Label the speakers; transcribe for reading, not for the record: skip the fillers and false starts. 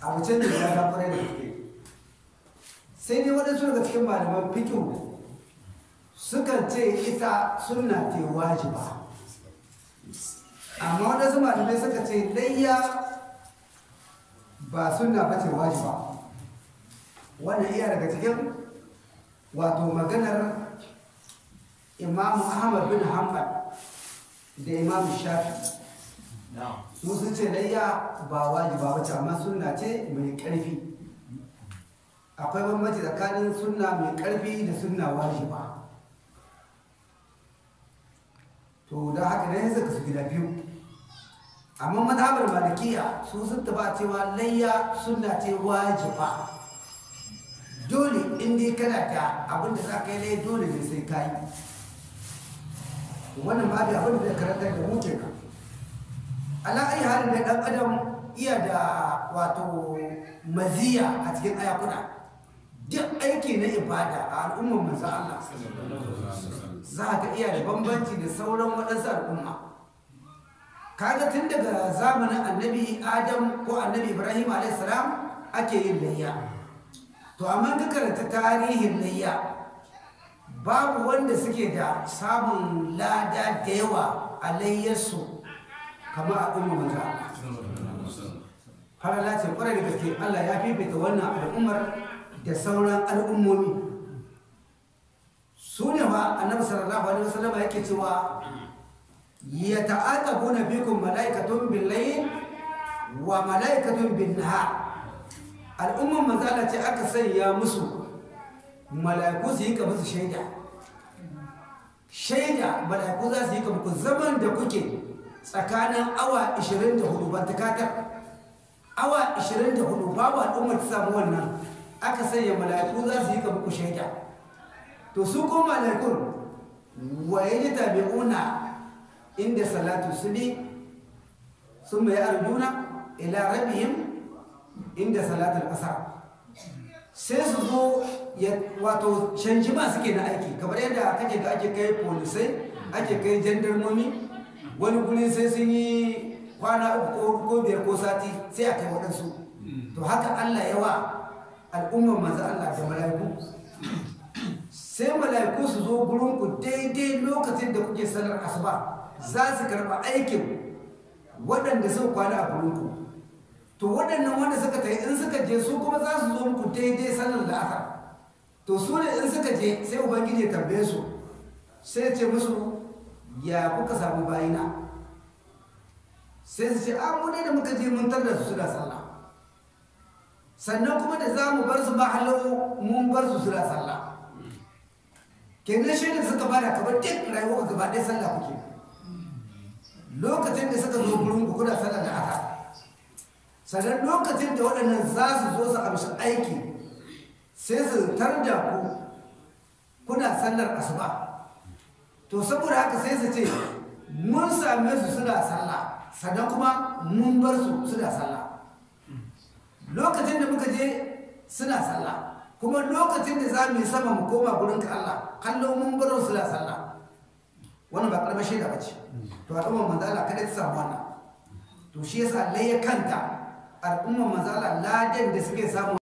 Speaker 1: Abu ce mai lada kwarai da gaske. Sai dai waɗansu daga cikin malaman fiqh sukan ce ita sunna ce wajiba, amma waɗansu malamai suka ce layya ba sunna ba ce wajiba. Wannan iya daga cikin wato maganar Imam Ahmad bin Hanbal da Imam Shafi. Su sun ce layya ba wajiba ba ce, amma sunna ce mai ƙarfi. Akwai bambanci tsakanin sunna mai ƙarfi da sunna wajiba. To da haka ne suka su gida biyu. Amma mazhabar Malikiya su sun taba cewa layya sunna ce wajiba. Dole in dai kana da abin da za ka yi layya dole ne sai ka yi. Wannan babu abin da zai karantar da mu kenan. Ala ayi halin da ɗan adam iya da wato maziya a cikin ayakuna. Duk aiki na ibada a al'ummar manzo Allah za ka iya da bambanci da sauran waɗansu al'umma. Kaga tun daga zamanin Annabi Adam ko Annabi Ibrahim alayhi salam ake yin layya. To amma ka karanta tarihin layya, babu wanda suke da samun lada da yawa a layyarsu kamar al'ummar manzo Allah. Falala ce kwarai da gaske. Allah ya fifita wannan al'ummar da sauran al'ummomi. Su ne ba Annabi sallallahu alaihi wasallam yake cewa ya ta'aqabuna bikum malaikatun bil layl wa malaikatun bin nahar. Al'ummar manzo Allah ce aka sanya musu mala'iku su yi ka musu shaida. Shaida mala'iku za su yi ka muku zaman da kuke tsakanin awa 24 ban takatar. Awa 24 babu al'ummar ta samu wannan. Aka sanya mala'iku za su yi ka muku shaida. To su ko mala'ikun wa yajtabi'una inda salatu subhi summa yarjuna ila rabbihim inda salatul asr. Sai su zo wato canjima suke na aiki, kamar yadda kake da ake kai polisai, ake kai jandarmomi wani guri sai sun yi kwana 3 ko 5 ko sati sai a kai waɗansu. To haka Allah yawa al'ummar manzo Allah da mala'iku. Sai mala'iku su zo gurin ku daidai lokacin da kuke sallar asuba, za su karɓa aikin waɗanda suka kwana a gurin ku. To waɗannan wanda suka tafi in suka je su kuma za su zo muku daidai sallar la'asar. To su ne in suka je sai Ubangiji ya tambaye su, sai ce musu ya kuka samu bayina? Sai su ce a mu ne da muka je mun tarda su suna sallah, sannan kuma da za mu bar su ba halau mun bar su suna sallah. Kenan shaidar suka bada kamar duk rayuwa gaba ɗaya sallah kuke. Lokacin da suka zo gurin ku kuna sallah da aka, sannan lokacin da waɗannan za su zo su amshi aiki sai su tarda ku kuna sallar asuba. To saboda haka sai su ce mun same su suna sallah, sannan kuma mun bar su suna sallah. Lokacin da muka je suna sallah, kuma lokacin da za mu yi sama mu koma gurin ka Allah kallon mun bar su suna sallah. Wannan ba karamar shaida ba ce. To al'ummar manzo Allah kada ta samu wannan. To shi yasa layya kanta al'ummar manzo Allah ladan da suke samu